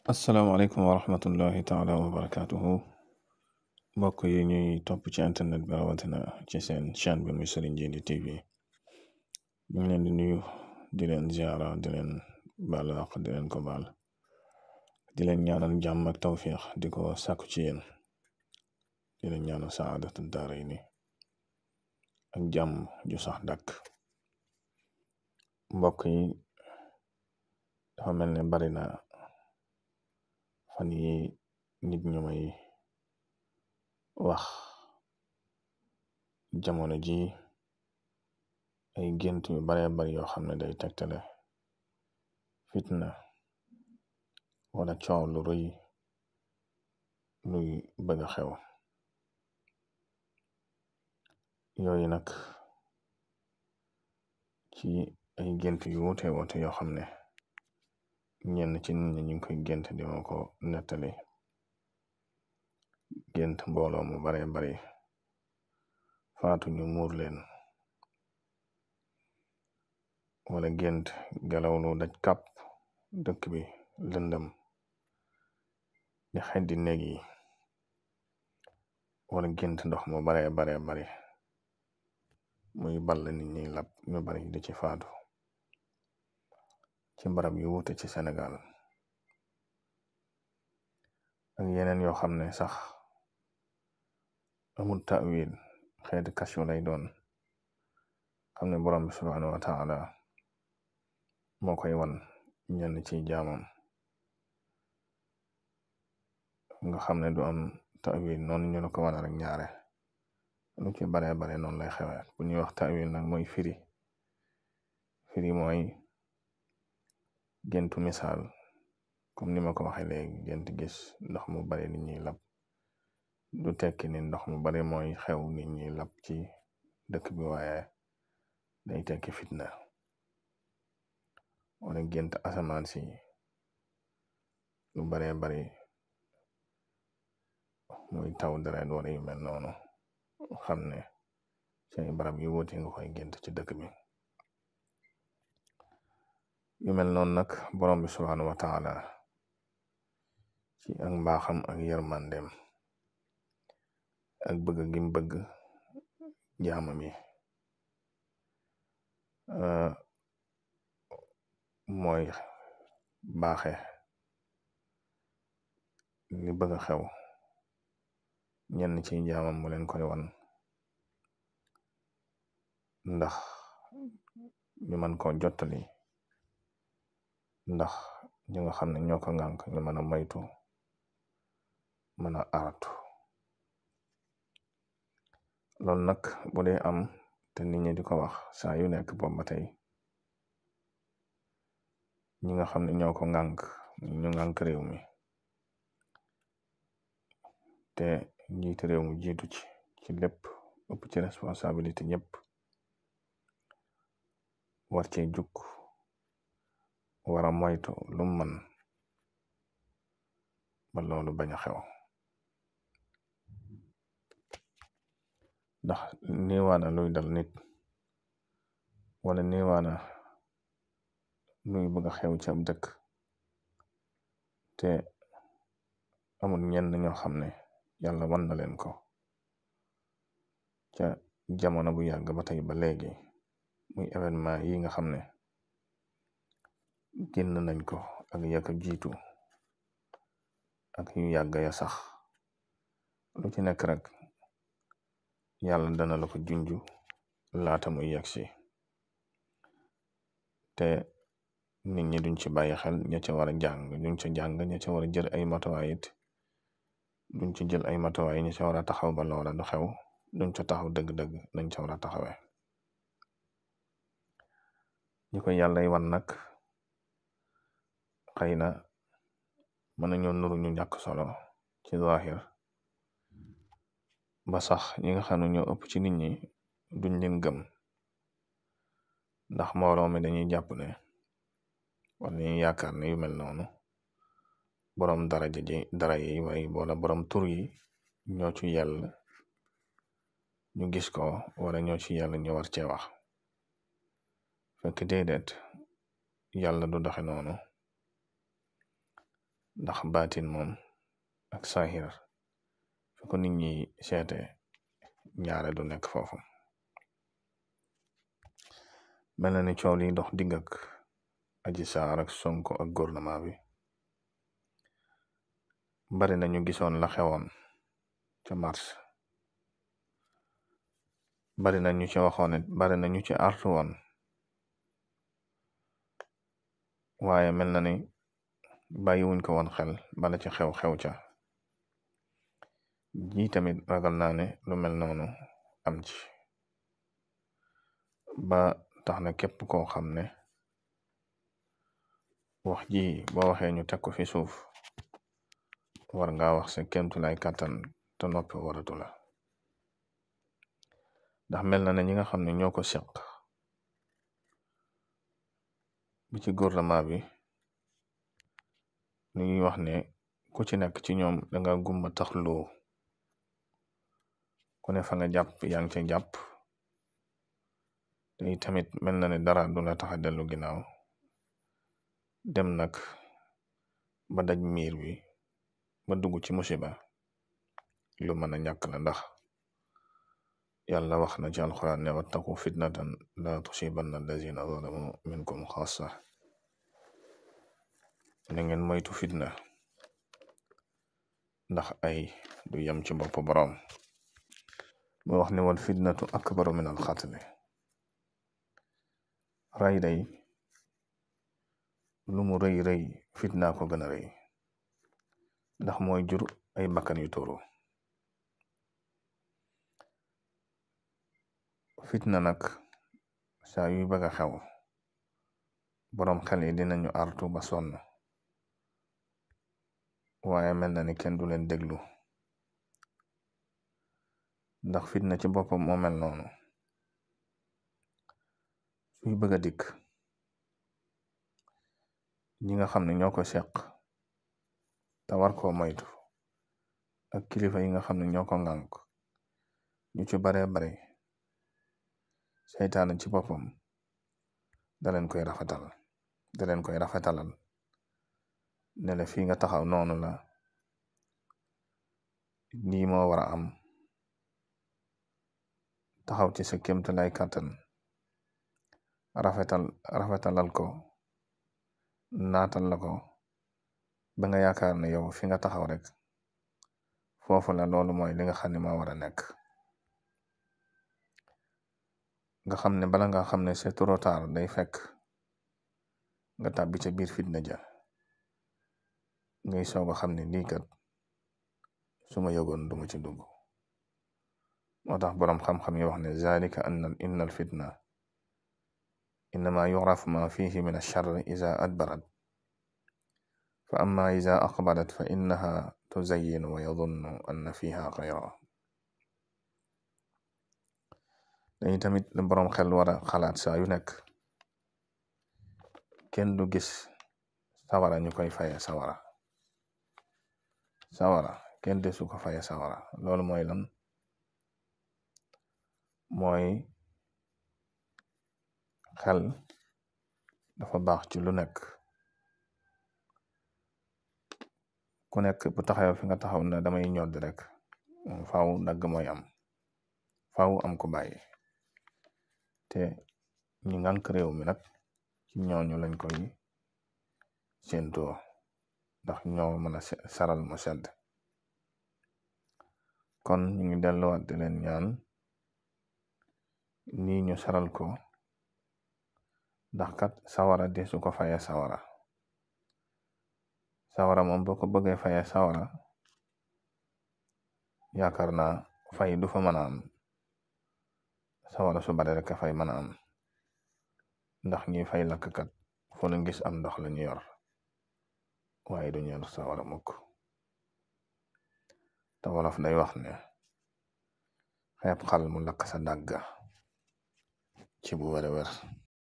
asalaamaaleykum wa rahmatullahi taala wa barakaatuhu mbokk yi ñuy topp ci internet bi rawatina ci seen chaîne bi muy Serigne Djily TV ñu ngi leen di nuyu di leen ziara di leen baalu àq di leen ko baal di leen ñaanal jàmm ak tawfiix di ko sàkku ci yéen di leen ñaanal saadatu daarayni ak jàmm ju sax dàkk. mbokk yi dafa mel ne bari na fan yi nit ñu may wax jamono ji ay gént yu baree bari yoo xam ne day tegtale fitna wala coow lu rëy luy bëgg a xew. yooyu nag ci ay gént yu wuute wuute yoo xam ne ñenn ci nit ñi ñu ngi koy gént di ma ko nettali. gént mbooloo mu baree bari faatu ñu muur leen, wala gént ngelaw lu daj kàpp dëkk bi lëndëm di xeddi néeg yi, wala gént ndox mu baree bari muy ball nit ñi lab ñu bari di ci faatu ci barab yu wuute ci Sénégal, ak yeneen yoo xam ne sax amul ta'wil xeeti kasyu lay doon, xam ne borom bi subhanahu wa taala moo koy wan ñenn ci jaamam nga xam ne du am ta'wil noonu ñu la ko wan rek. ñaare lu ci baree bare noonu lay xewe. bu ñuy wax ta'wil nag mooy firi mooy géntu misaal, comme ni ma ko waxee léegi. gént gis ndox mu bari nit ñi lab du tekki ni ndox mu bari mooy xew nit ñi lab ci dëkk bi, waaye day tekki fitna. wala gént asamaan si lu baree bari muy taw deret wala yu mel noonu, xam ne ci barab yu wuute nga koy gént ci dëkk bi. yu mel noonu nag borom bi subhanahu wa taala ci ak mbaaxam ak yërmandeem ak bëgg gim bëgg jaamam yi mooy baaxe li bëgg a xew ñenn ci jaamam mu leen koy wan, ndax ñu mën koo jottali, ndax ñi nga xam ne ñoo ko ŋànk ñu mën a moytu, mën a artu. loolu nag bu dee am te nit ñi di ko wax saa yu nekk boobu ba tey, ñi nga xam ne ñoo ko ŋànk ñu ŋànk réew mi te njiitu réew mi jiitu ci lépp, ëpp ci responsabilité ñëpp, war cee jukk, war a moytu lu man ba loolu bañ a xew. ndax néewaana luy dal nit wala néewaana luy bëgg a xew ci ab dëkk te amul ñenn ñoo xam ne yàlla wan na leen ko ca jamono bu yàgg ba tey ba léegi, muy événement yi nga xam ne génn nañ ko ak yaka jiitu ak yu yàgg ya sax. lu ci nekk rek yàlla dana la ko junju laata muy yegsi, te nit ñi duñ ci bàyyi xel. ña ca war a jàng duñ ca jàng, ña ca war a jël ay matuwaay it duñ ci jël ay matuwaay. ña ca war a taxaw ba loola du xew duñ ca taxaw dëgg-dëgg nañ ca war a taxawee. ñi ko yàllay wan nag xëy na mën nañoo nuru ñu ñàkk solo ci zahir, ba sax ñi nga xam ne ñoo ëpp ci nit ñi duñ leen gëm, ndax mbooloo mi dañuy jàpp ne wala dañuy yaakaar ne yu mel noonu borom dara yi way wala borom tur yi ñoo ci yàlla ñu gis ko, wala ñoo ci yàlla ñu war cee wax. fekk déedéet, yàlla du doxe noonu. ndax baatin moom ak sahir fi ko nit ñi seete ñaare du nekk foofu. mel na ni coow li dox digg ak Adji Sarr ak Sonko ak gouvernement bi bari na ñu gisoon la xewoon ca mars, bari na ñu ci waxoon it bari na ñu ci artu woon, waaye mel na ni bàyyiwuñ ko woon xel bala ci xew-xew ca ji tamit ragal naa ne lu mel noonu am ci ba tax na képp koo xam ne wax ji boo waxee ñu teg ko fi suuf war ngaa wax sa kéemtulaay kàttan te noppi waratu la, ndax mel na ne ñi nga xam ne ñoo ko seq bi ci gouvernement bi li ñuy wax ne ku ci nekk ci ñoom danga gumba tax loo ku ne fa nga jàpp yaa ngi ca jàpp te tamit mel na ne dara du la tax a dellu ginnaaw dem nag ba daj miir bi ba dugg ci musiba lu mën a ñàkk la, ndax yàlla wax na ci alxuraan ne wattaqu fitnatan la tusibanna allazina zalamu minkum xaasa, na ngeen moytu fitna ndax ay du yem ci bopp boroom. moo wax ne wal fitnatu akbaru min al xatli, ray day lu mu rëy rëy fitna ko gën a rëy ndax mooy jur ay bakkan yu tuuru. fitna nag saa yuy bëgg a xew boroom xel yi dinañu artu ba sonn, waaye mel na ni kenn du leen déglu ndax fitna ci boppam moo mel noonu suy bëgg a dikk ñi nga xam ne ñoo ko seq te war koo moytu ak kilifa yi nga xam ne ñoo ko ŋànk ñu ci baree bare seytaane ci boppam da leen koy rafetalal ne la fii nga taxaw noonu la, nii moo war a am, taxaw ci sa kéemtalaay kàttan rafetalal ko, naatal la ko ba nga yaakaar ne yow fi nga taxaw rek foofu la, loolu mooy li nga xam ne moo war a nekk. nga xam ne bala nga xam ne c'est trop tard day fekk nga tàbbi ca biir fitna ja ngay soog a xam ne lii kat su ma yëgoon duma ci dugg. moo tax boroom xam-xam yi wax ne zalika inna al fitna innama yurafu ma fihi min alcharri ida adbarat fa amma ida aqbalat fa innaha tuzayinu wa yadunnu anna fiha xayra. dañu tamit boroom xel war a xalaat saa yu nekk kenn du gis sawara ñu koy faye sawara kenn desu ko faye sawara. loolu mooy lan? mooy xel dafa baax ci lu nekk. ku nekk bu taxaw fi nga taxaw na damay ñodd rek faaw dagg mooy am, faaw am ko bàyyi. te ñi ngànk réew mi nag ci ñooñu lañ koy séentoo ndax ñoo mën a saral mu sedd. kon ñu ngi delluwaat di leen ñaan nii ñu saral ko, ndax kat sawara desu ko faye sawara moom boo ko bëggee faye sawara yaakaar naa fay du fa mën a am. sawara su bare rek a fay mën a am ndax ñi fay lakkat fu nu gis am ndox lañu yor waaye duñu yor sawara mukk. te wolof day wax ne xeeb xal mu lakk sa dàgga ci bu wér-wér.